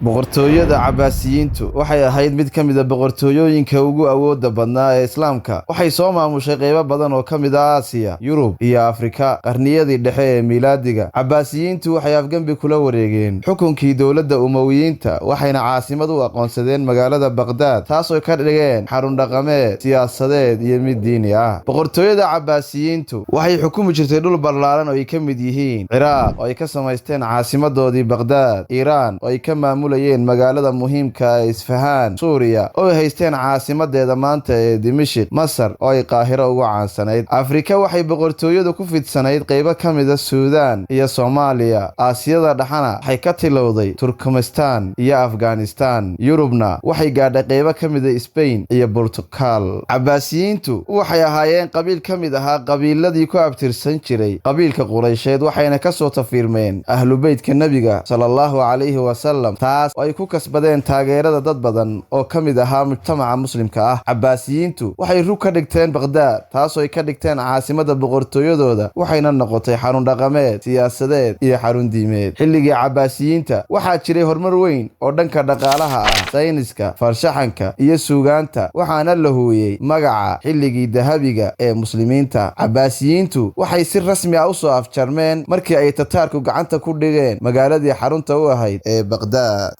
Boqortooyada Cabbaasiyiintu waxay ahayd mid ka mid ah boqortooyooyinka ugu awoodda badnaa ee Islaamka. Waxay soo maamushay qaybo badan oo ka mid ah Aasiya, Yurub iyo Afrika qarniyadii dhexe ee miilaadiga. Cabbaasiyiintu waxay afgembi kula wareegeen xukunkii dowladda Umayyiinta, waxayna caasimad u aqoonsadeen magaalada Baqdaad, taasoo ka dhigeen xarun dhaqameed, siyaasadeed iyo mid diini ah. Boqortooyada Cabbaasiyiintu waxay xukumi jirtay dhul ballaaran oo ay ka mid yihiin Ciraaq oo ay ka samaysteen caasimadoodii Baqdaad, Iiraan oo ay ka maamulayeen magaalada muhiimka ah ee Isfahaan, Suuriya oo ay haysteen caasimadeeda maanta ee Dimishiq, Masar oo ay Qaahiro ugu caansanayd. Afrika waxay boqortooyadu ku fidsanayd qaybo ka mid ah Suudaan iyo Soomaaliya, Aasiyada Dhexena waxay ka tilowday Turkmenistan iyo Afghanistan, Yurubna waxay gaadhay qaybo ka mid ah Spain iyo Portugal. Cabbaasiyiintu waxay ahaayeen qabiil ka mid ahaa qabiiladii ku abtirsan jiray qabiilka Quraysheed, waxayna kasoo tafiirmeen ahlu beytka Nebiga sallallahu calayhi wasalam, taas oo ay ku kasbadeen taageerada dad badan oo ka mid ahaa mujtamaca muslimka ah. Cabbaasiyiintu waxay rug ka dhigteen Baqdaad, taasoo ay ka dhigteen caasimadda boqortooyadooda, waxayna noqotay xarun dhaqameed, siyaasadeed iyo xarun diimeed. Xilligii Cabbaasiyiinta waxaa jiray horumar weyn oo dhanka dhaqaalaha ah, sayniska, farshaxanka iyo suugaanta, waxaana la huuyey magaca xilligii dahabiga ee muslimiinta. Cabbaasiyiintu waxay si rasmi ah usoo afjarmeen markii ay Tataarku gacanta ku dhigeen magaaladii xarunta u ahayd ee Baqdaad.